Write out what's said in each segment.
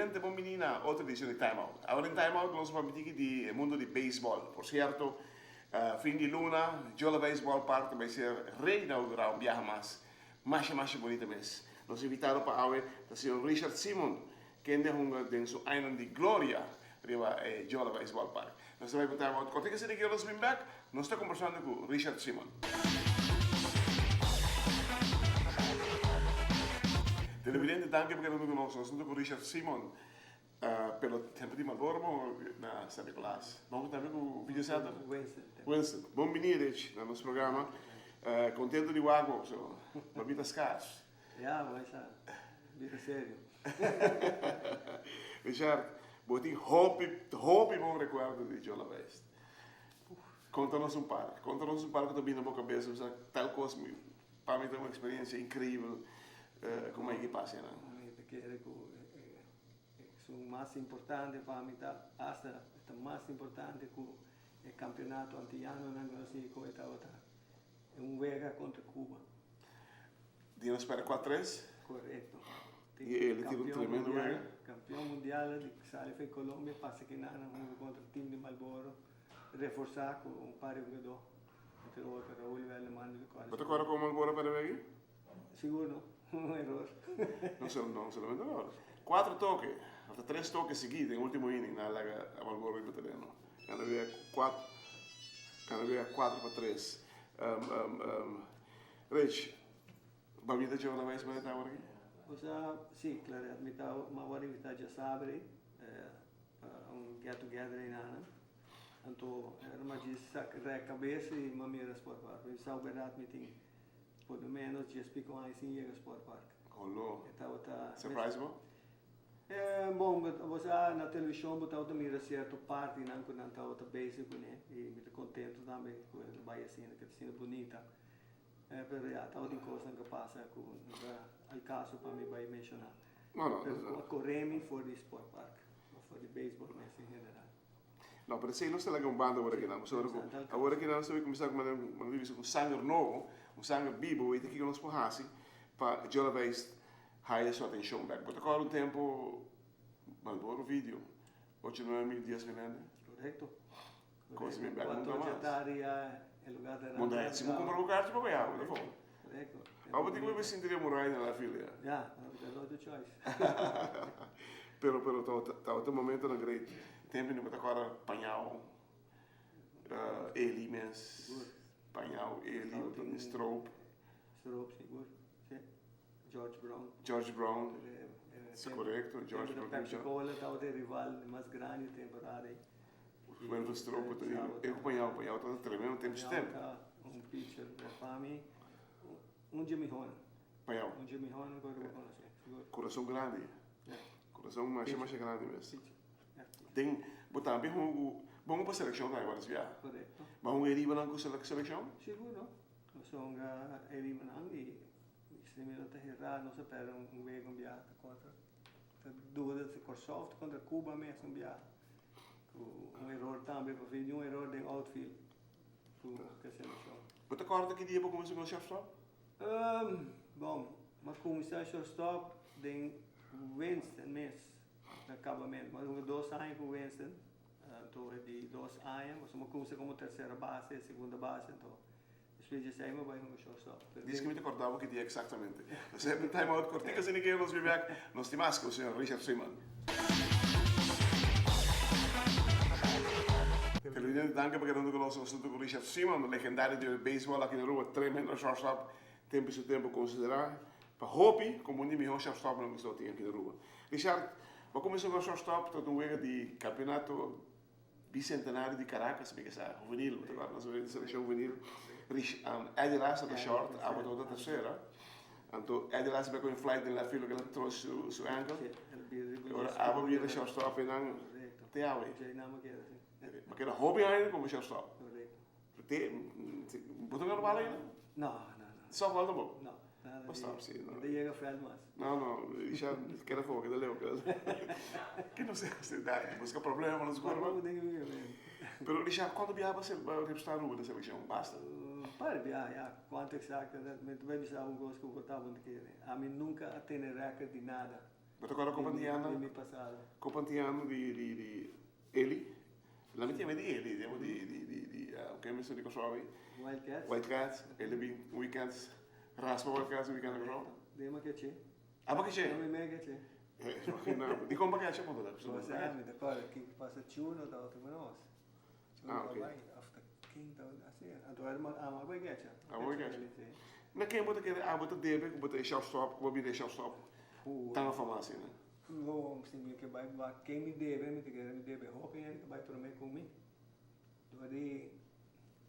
Televidente bon bini na otro edicion di Time Out. Awor den Time Out nos a papia tiki di e mundo di baseball. Por cierto, fin di luna Jola Baseball Park ta bay ser reinaugura un biaha mas. Masha masha bonita mes. Nos invitado pa awe ta señor Richard Simon, kende a hunga den su añanan di gloria riba e Jola Baseball Park. Nos ta bay pa Time Out cortico asina ki nos bin bek, nos ta combersando cu Richard Simon. Televidente danki pa keda hunto cu nos. Nos hunto cu Richard Simon, pero tempo di Marlboro bo na San Nicolas. Bo hunto tambe cu Video Center? Winston. Winston. Bon bini Rich na nos programa. Contento di wak bo, so bo bita scars. Ya, bo esa bita serio. Richard, bo tin hopi, hopi bon recuerdo di Jola West. Conta nos un par. Conta nos un par cu ta bini na bo cabeza, bo sa tal cos mi, pa mi ta un experiencia increibel cu mi a pasa nan. Mi ta kere cu esun mas importante pa mi ta hasta ta mas importante cu e campeonato Antillanonan cu nos tin cu e tabata un wega contra Cuba. Di nos perde kua tres. Korekto. I el tin un tremendo wega. Kampion mundial di sali for Colombia pasa kinan a hunga kontra tim di Marlboro reforsá ku un par di hugadó entre otro Raul Werleman di Bo ta kòrda kon Marlboro a perde wega ei? Sigur no. Un eror. No no solamente un eror. Kuater toke òf ta tres toke sigui den ultimo inning nan a laga Marlboro riba tereno. Nan a wega kuater nan a wega kuater pa tres. Rich, bo a bita dje ora wes manera ta awor aki? Osea, si, Claret, mi ta, mi a wòrdu invitá djasabra pa un get together einan. Anto, era mas djis sak rèk kabes i mi a mira Sport Park. Mi sa bèrdat mi tin por lo ménos djes piko aña sin yega Sport Park. Holo. E tabata. Surprise bo? Bon, bo sa na televishon bo tabata mira sierto partinan ku nan tabata bezig kuné i mi ta kontento tambe ku el a bai asina, ku ta asina bunita. Pero ya, tabatin kosnan ku a pasa ku no ta al kaso pa mi bai menshoná. Pero ku a kore mi for di Sport Park, òf for di beisbòl mes en general. No, pero esei no ta laga un banda awor akinan. Pasobra ku awor akinan nos ta bai kuminsá ku manera ku nan ta bisa ku sanger nobo, un sanger bibo, wei ta kiko nos por hasi pa djòlabes Haya su atencion bek. Bo ta corda un tempo Marlboro video, ocho nueve mil, dies mil hende? Correcto. Cosa mi bek nunca mas. Munda si bo cumpra bo carchi pa bay awe, ta for. Correcto. Abo bo tin cu bay sinti den muraya na la fila ya. Ya, no ta otro choice. Pero, pero tabata un momentonan great. Tempo bo ta corda pañao Eli mes. Sigur. Pañao Eli, bo tin Stroop. Stroop, sigur. Si. George Brown. George Brown, si korekto, George Brown. Pepsi Cola tabata e rival mas grandi e temporada ei. Wilford Stroop ta e ku Pañao, Pañao tabata tremendo tempu su tempu. Pañao ta un pitcher pa mi un dje mihónan. Pañao. Un dje mihónan ku bo konosé, sigur. Kurason grandi. Kurason masha masha grandi mes. Den bo tambe hunga ku, bo hunga pa selekshon tambe varios biaha. Korekto. Bo a hunga e ribanan ku selekshon? Sigur no. Nos a hunga e ribanan i Si mi no ta herá nos a pèrdè un wega un biaha ta kontra ta duda si Kòrsou òf ta kontra Cuba mes un biaha ku un eror tambe pasobra di un eror den outfield ku e selekshon. Bo ta kòrda ki dia bo kuminsá ku shortstop? Bon, mi a kuminsá shortstop den Winston mes na kabamentu. Mi a hunga dos aña ku Winston, anto e di dos aña pasobra mi a kuminsá komo tersera base, segunda base, anto Despues di esei mi bai hunga shortstop. Dice cu mi ta corda bo ki dia exactamente. Nos a hep un time out cortico asina ke nos bin bek. Nos tin mas cu señor Richard Freeman. Televidente danki pa keda hunto cu nos. Nos hunto cu Richard Freeman, legendario di baseball aki na Aruba. Tremendo shortstop. Tempo y su tempo considera pa hopi como un di mihor shortstopnan cu nos tin aki na Aruba. Richard, bo a cuminsa hunga shortstop tot un wega di campeonato. Bicentenario di Caracas mi ke sa, juvenil, bo ta kòrda nos di selekshon juvenil, Eddie Ras ta short, abo tabata tersera, anto Eddie Ras a bai ku un flight den left field loke el a troch su ankle, ora abo bira shortstop einan te awe, bo keda hopi aña komo shortstop, te, bo ta gana bala ainda? Softball tampoco? Nada Bo stop si no. Ta yega veld mas. No no, Richard keda for, keda leu, keda leu. Ke no se hasi dai, buska problema pa nos kurpa. Pero Richard, kuantu biaha bo a representa Aruba den selekshon? Basta? Par biaha, ya. Kuantu eksakto, mi ta bai bisa un kos ku bo ta bon ta kere. Ami nunka a tene record di nada. Bo ta kòrda Copa Antiano? Di mi pasado. Copa Antiano di di di Eli. La mi tiene di Eli, demo di di di di uh, ken mi di Kòrsou ei? Wildcats. Wildcats. Eli bin un weekend raspa Wildcats un weekend na Kòrsou. Demo keche. Abo keche? Ami me keche. Eh, imagina. Di kon pa keche punto da? Bo sa, mi ta kòrda ki pasa Chuno tabata ku nos. Chuno Ah, ok. bai, of ta ken tabata asi. Anto era amo bai keche. Abo bai keche. Na ken bo ta kere abo ta debe ku bo ta e shortstop, ku bo bira e shortstop tan afamá asina? No, si mi ke bai wak ken mi debe, mi ta kere mi debe hopi hende ku bai promé ku mi. Dor di,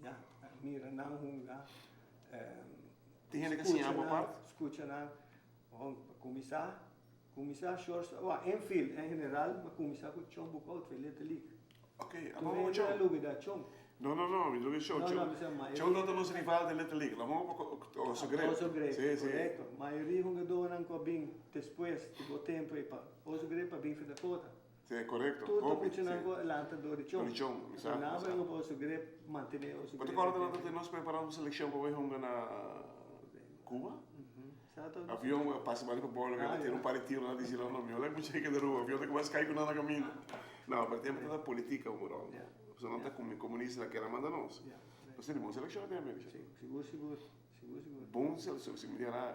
ya, mira nan hunga, Tin hende ku siña bo apart? Skucha nan, bon, pa kuminsá, kuminsá shortstop, wak, infield en general, mi a kuminsá ku Chon Boekhout for Little League. Ok, abo bo Chon? Tur hende a lubida Chon. No, no, no, mi no lubida Chon. No, no, mi sa mayoria. Chon tabata nos rival den Little League, lo mo Oso Grep. Oso Grep, Sí, sí. korekto. Mayoria hungadónan ku a bin despues di bo tempu ei pa Oso Grep a bin for Dakota. Sí, korekto. Tur ta Hopi, muchanan sí. ku a lanta dor di Chon. Dor di Chon, mi sa, Nan mi a sa. bin pa Oso Grep mantené Oso Bo ta Grep. kòrda nan ta nos prepará un selekshon pa bai hunga na Cuba? Avion a pasa bali pa bolo, a tira un par di tiro, nan a disi nan no mihor laga mucha hende keda rua, avion ta kuminsa kai ku nan na kaminda. No, pero tempu ta politica un ròl. Pasobra nan ta komunista nan kere manda nos. Nos tene bon selekshon den America. Sigur, sigur, sigur, sigur. Bon selekshon, si mi di ara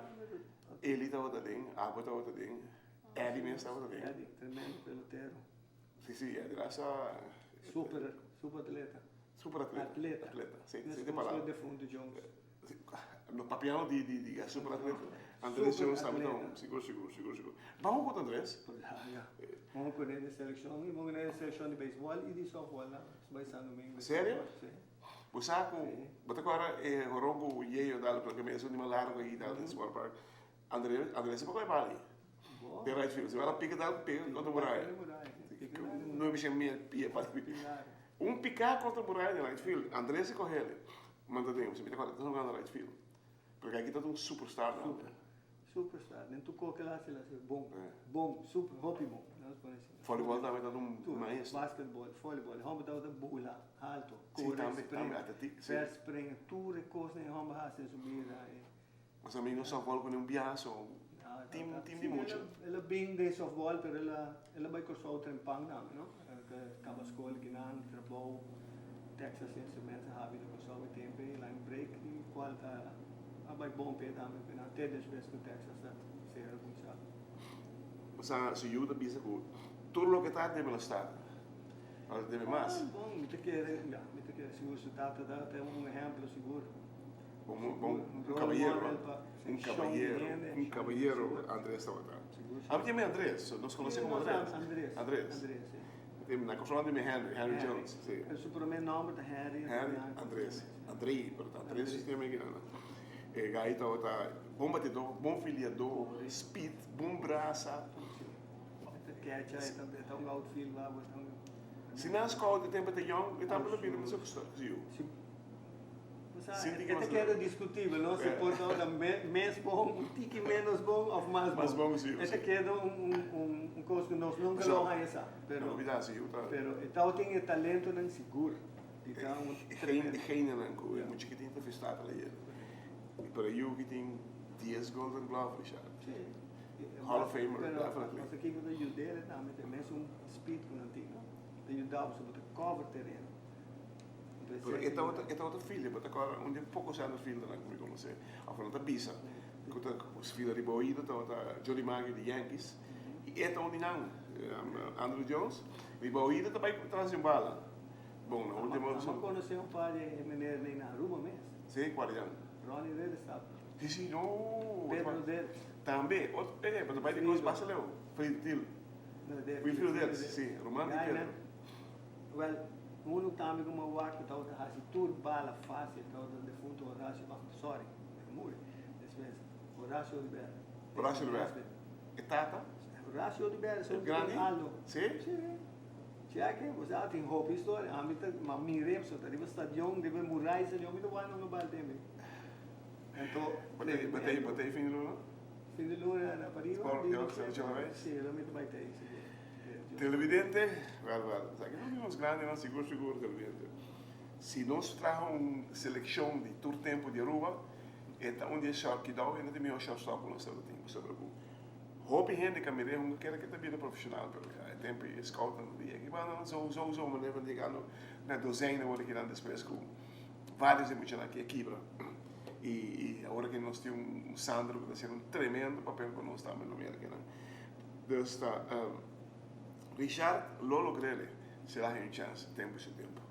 Eli tabata den, Abo tabata den, Eddie mes tabata den. Eddie, tremendo pelotero. Si, si, Eddie la sa. Super, super atleta. Super atleta. Atleta. Atleta, si, si Mescos ku e defuntu Jones. No papiando di di di super atleta. Andres Jones tambe ta un sigur sigur sigur sigur. Ban ku Andres? Ya. Bon ku den selekshon i bon ku den selekshon di beisbòl i di sòftbòl nan. Su bai San Domingo. Serio? Si. Bo sa ku bo ta kòrda e horon ku Yeyo dal ku e esun di mas largu ei dal den Sport Park. Andres Andres a poko e bali. Den right field. Si bala pika dal pega kontra muraya. Nuebe shen mil pia pa Un piká kontra muraya den right field. Andres a kohele. Manda den, si mi ta kòrda, ta hungando right field. Pero kaki ta un superstar tambe. Super. Superstar. Den tur kos ke el hasi, el hasi bon. Bon, super, hopi bon. Laat ons pone asina. Volleyball tambe ta un maestro. Basketball, volleyball. E hòmber tabata bula alto, Sí, kore, tambe, sprint, tambe, atletik, sí. ver spring, tur e kosnan e hòmber hasi den su bida. Nos amigo no softball ku ni un biaso, team, team di mucha. El a bin den softball pero el a el a bai Kòrsou trempan tambe no, kaba skol kinan, trabou, Texas Instruments a habi na Kòrsou e tempu ei, line break i kual ta a bai bon p'e tambe ku nan te despues ku Texas a sera kuminsá. Bo sa su yu ta bisa ku tur loke ta debe lo sta, ora ta debe mas. Bon, mi ta kere, ya, mi ta kere sigur su tata ta un ehemplo sigur. Un bon un caballero, un caballero, un caballero Andres tabata. Ami tin mi Andres, nos conoce como Andres. Andres. Andres. Na Kòrsou nan tin mi Henry, Henry Jones, si. Pero su prome nomber ta Henry. Henry Andres, Andrei, pero ta Andres su tin mi kinan. E gai tabata bon batidó, bon filiadó, speed, bon brasa. E ta catcher, e ta un outfield. Si nan scout e tempo e ta young, e tambe lo bira mesun ku yu. E ta keda discutibel, no? Si por ta mes bon, un tiki menos bon of mas bon. Mas bon, si. E ta keda un cos cu nos nunca lo haña sa. Pero, pero e tabatin e talentonan sigur. Di ta un tremendo. E genenan cu e mucha ki tin ta festá ta leyendo. Pero e yu ki tin dies Golden Glove, Richard. Si. Hall of Famer, definitely. Pero nos aki cu ta yud'e tambe ta e mesun speed cu nan tin, no? Ta yuda bo, bo ta cover tereno. Pero e tabata e tabata filia, bo ta kòrda un di e poko center fieldernan ku mi konosé, òf nan ta bisa ku ta fila riba oido tabata Joe DiMaggio di Yankees i e ta un di nan, Andruw Jones, riba oido ta bai tras di un bala. Bon, na ultimo. Amo a konosé un par di e menernan na Aruba mes. Sí, kual di nan? Ronnie Ridderstap. Sí, sí, no. Pedro Dirks. Tambe, otro, eh, bo ta bai di kos basta leu, Frido Thiel. Wilfrido Dirks, sí, ruman di Pedro. Wel, unu tambe ku mi a wak ku tabata hasi tur bala fásil tabata defunto Horacio, oh sorry, e muri despues, Horacio Oduber. Horacio Oduber, e tata? Horacio Oduber, e grandi? Aldo. Si? Si. Cheke, bo sa tin hopi historia, ami ta, ma mir'é pasobra ta riba stadion, riba e murai stadion, mi ta wak nan bal den mi. Anto, Bo ta, bo ta, bo ta e fin di luna? Fin di luna na pariba. Sport, yo, Sergio Reyes? Si, lo mi ta bai ta ei sigur. Televidente, wel wel, esaki ta un di nos grandinan sigur sigur televidente. Si nos traha un seleccion di tur tempo di Aruba, e ta un di e short kidou, e no ta e miho shortstop ku nos tabata tin, pasobra ku Hopi hende ka mir'é hunga kere ke ta bira profesional pero ya e tempo e scoutnan di aki banda zo zo zo manera van yegando na dozena ora kinan despues ku varios di muchanan aki a kibra y y awor aki nos tin un Sandro ku ta haciendo un tremendo papel pa nos tambe lo mira kinan. Dus ta Richard lo logr'é si el a haña un chance tempo y su tempo.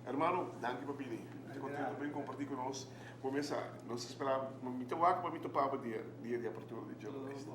Hermano, danki pa bini. Mi ta contento pa bin comparti cu nos. Bo mesa, nos ta spera, mi ta wak pa mi topa bo dia, dia di apertura di Joe West.